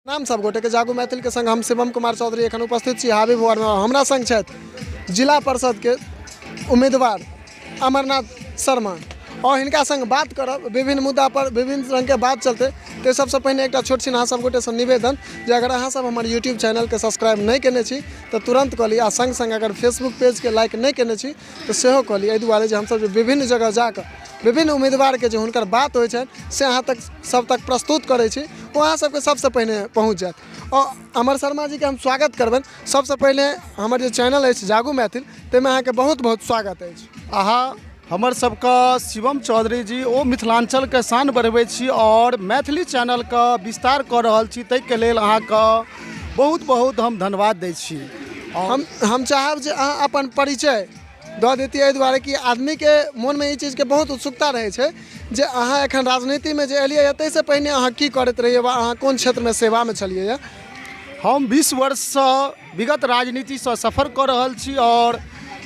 नाम सब गोटेके जागू मैथिलके संग हम शिवम कुमार चौधरी एखन उपस्थित छी हाबी वार्डमे। हमरा संग छथि जिला परिषदके उम्मीदवार अमरनाथ शर्मा और हिनका संग बात करब विभिन्न मुद्दा पर, विभिन्न रंगके बात चलते। तऽ सबसँ पहिने एकटा छोट छिन अहाँ सब गोटेसँ निवेदन जे अगर अहाँ सब हमर यूट्यूब चैनलके सब्सक्राइब नहि केने छी तऽ तुरन्त कऽ ली, आ संग संग अगर फेसबुक पेजके लाइक नहि केने छी तऽ सेहो कऽ ली। एहि दुआरे जे हमसब जे विभिन्न जगह जाकऽ विभिन्न उम्मीदवारके जे हुनकर बात होइ छनि से अहाँ तक सब तक प्रस्तुत करै छी, ओ अहाँ सबके सबसँ पहिने पहुँच जायत। आओर अमर शर्मा जीके हम स्वागत करबनि। सबसँ पहिने हमर जे चैनल अछि जागू मैथिल, ताहिमे अहाँके बहुत बहुत स्वागत अछि। अहाँ हमर सबके शिवम चौधरी जी ओ मिथिलाञ्चलके शान बढ़बै छी आओर मैथिली चैनलके विस्तार कऽ रहल छी, ताहिके लेल अहाँके बहुत बहुत हम धन्यवाद दै छी। हम चाहब जे अहाँ अपन परिचय दऽ दैतियै, एहि दुआरे कि आदमीके मोनमे ई चीजके बहुत उत्सुकता रहै छै जे अहाँ एखन राजनीतिमे जे एलियै हँ ताहिसँ पहिने अहाँ की करैत रहियै वा अहाँ कोन क्षेत्रमे सेवामे छलियै हँ। हम 20 वर्षसँ विगत राजनीतिसँ सफर कऽ रहल छी आओर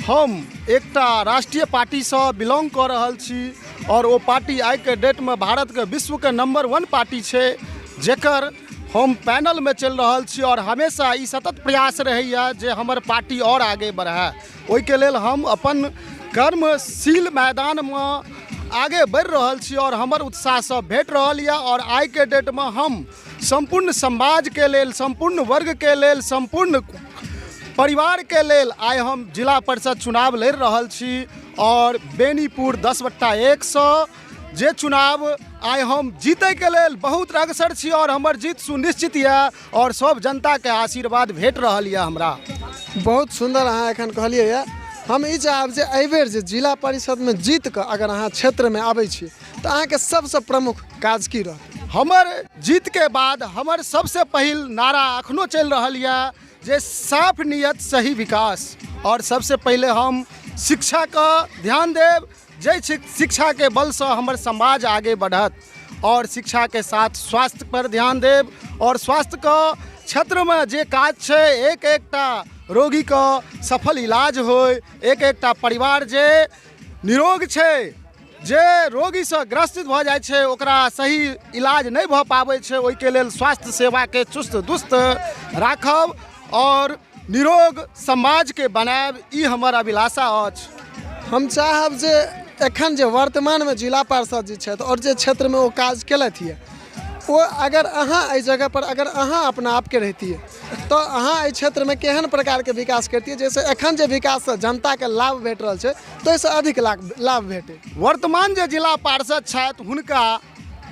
हम एकटा राष्ट्रीय पार्टीसँ बिलोंग कऽ रहल छी आओर ओ पार्टी आइके डेटमे भारतके विश्वके नम्बर 1 पार्टी छै, जकर हम पैनलमे चलि रहल छी। आओर हमेशा ई सतत प्रयास रहैए जे हमर पार्टी आओर आगे बढ़ै, ओहिके लेल हम अपन कर्मशील मैदानमे आगे बढ़ि रहल छी आओर हमर उत्साह सब भेट रहल यऽ। आओर आइके डेटमे हम सम्पूर्ण समाजके लेल, सम्पूर्ण वर्गके लेल, सम्पूर्ण परिवारके लेल आइ हम जिला परिषद चुनाव लड़ि रहल छी आओर बेनीपुर 10/1 जे चुनाव आइ हम जीतैके लेल बहुत अग्रसर छी आओर हमर जीत सुनिश्चित यऽ आओर सब जनताके आशीर्वाद भेट रहल यऽ हमरा। बहुत सुन्दर अहाँ एखन कहलियै यऽ। हम ई चाहब जे एहिबेर जे जिला परिषदमे जीत कऽ अगर अहाँ क्षेत्रमे आबै छी तऽ अहाँके सबसँ प्रमुख काज की रहत? हमर जीतके बाद हमर सबसँ पहिल नारा अखनो चलि रहल यऽ जे साफ नियत सही विकास। आओर सबसँ पहिले हम शिक्षाके ध्यान देब, जाहि शिक्षाके बलसँ हमर समाज आगे बढ़त। आओर शिक्षाके साथ स्वास्थ्यपर ध्यान देब आओर स्वास्थ्यके क्षेत्रमे जे काज छै, एक एकटा रोगीके सफल इलाज होइ, एक एकटा परिवार जे निरोग छै, जे रोगीसँ ग्रसित भऽ जाइ छै ओकरा सही इलाज नहि भऽ पाबै छै, ओहिके लेल स्वास्थ्य सेवाके चुस्त दुस्त राखब आओर निरोग समाजके बनायब, ई हमर अभिलाषा अछि। हम चाहब जे एखन जे वर्तमानमे जिला पार्षद जी छथि आओर जे क्षेत्रमे ओ काज केलथि यऽ, ओ अगर अहाँ एहि जगहपर अगर अहाँ अपना आपके रहितियै तऽ अहाँ एहि क्षेत्रमे केहन प्रकारके विकास करितियै जाहिसँ एखन जे विकाससँ जनताके लाभ भेट रहल छै ताहिसँ अधिक लाभ भेटै? वर्तमान जे जिला पार्षद छथि हुनका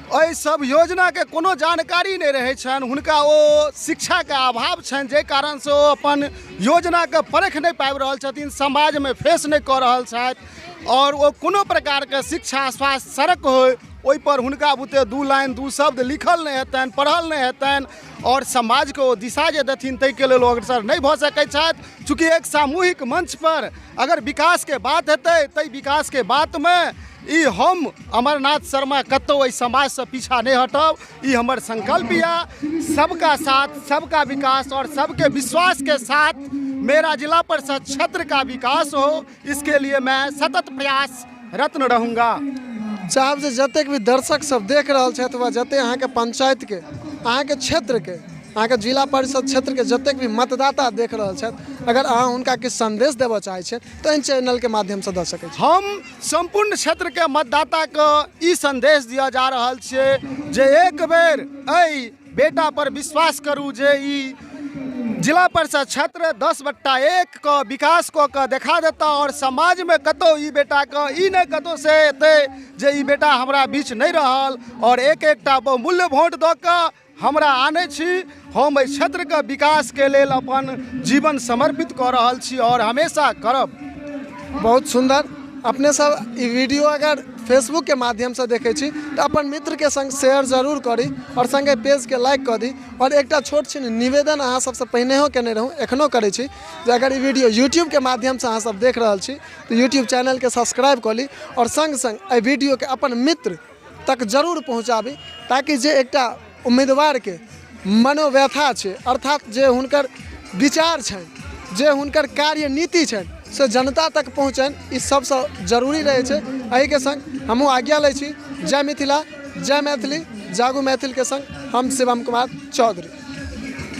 एहि सब योजनाके कोनो जानकारी नहि रहै छनि, हुनका ओ शिक्षाके अभाव छनि, जाहि कारणसँ ओ अपन योजनाके परख नहि पाबि रहल छथिन, समाजमे फेस नहि कऽ रहल छथि आओर ओ कोनो प्रकारके शिक्षा, स्वास्थ्य, सड़क होइ ओहिपर हुनका बुते 2 लाइन 2 शब्द लिखल नहि हेतनि, पढ़ल नहि हेतनि आओर समाजके ओ दिशा जे देथिन ताहिके लेल ओ अग्रसर नहि भऽ सकै छथि। चूँकि एक सामूहिक मंचपर अगर विकासके बात हेतै ताहि विकासके बातमे ई हम अमरनाथ शर्मा कतहु एहि समाजसँ पीछा नहि हटब, ई हमर संकल्प यऽ। सबका साथ सबका विकास और सबके विश्वास के साथ मेरा जिला परिषद क्षेत्र का विकास हो, इसके लिए मैं सतत प्रयास रत्न रहूँगा। चाहब जे जतेक भी दर्शक सब देख रहल छथि वा जतेक अहाँके पंचायतके, अहाँके क्षेत्रके, अहाँके जिला परिषद क्षेत्रके जतेक भी मतदाता देख रहल छथि, अगर अहाँ हुनका किछु संदेश देबऽ चाहै छियनि तऽ एहि चैनलके माध्यमसँ दऽ सकै छी। हम सम्पूर्ण क्षेत्रके मतदाताके ई संदेश दिअ जा रहल छियै जे एक बेर एहि बेटापर विश्वास करू जे ई जिला परिषद क्षेत्र 10/1 के विकास कऽ कऽ देखा देता आओर समाजमे कतहु ई बेटाके ई नहि कतहु से एतै जे ई बेटा हमरा बीच नहि रहल। आओर एक एकटा बहुमूल्य वोट दऽ कऽ हमरा आनै छी, हम एहि क्षेत्रके विकासके लेल अपन जीवन समर्पित कऽ रहल छी आओर हमेशा करब। बहुत सुन्दर। अपने सब ई वीडियो अगर फेसबुकके माध्यमसँ देखै छी तऽ अपन मित्रके सङ्ग शेयर जरूर करी आओर सङ्गे पेजके लाइक कऽ दी। आओर एकटा छोट छिन निवेदन अहाँ सबसँ पहिनेहो केने रहूँ, एखनो करै छी जे अगर ई वीडियो यूट्यूबके माध्यमसँ अहाँ सब देख रहल छी तऽ यूट्यूब चैनलके सब्सक्राइब कऽ ली आओर सङ्ग सङ्ग एहि वीडियोके अपन मित्र तक जरूर पहुँचाबी, ताकि जे एकटा उम्मीदवारके मनोव्यथा छै, अर्थात जे हुनकर विचार छनि, जे हुनकर कार्यनीति छनि से जनता तक पहुँचनि, ई सबसँ जरूरी रहै छै। एहिके सङ्ग हमहूँ आज्ञा लै छी। जय मिथिला, जय मैथिली, जागू मैथिलके सङ्ग हम शिवम कुमार चौधरी।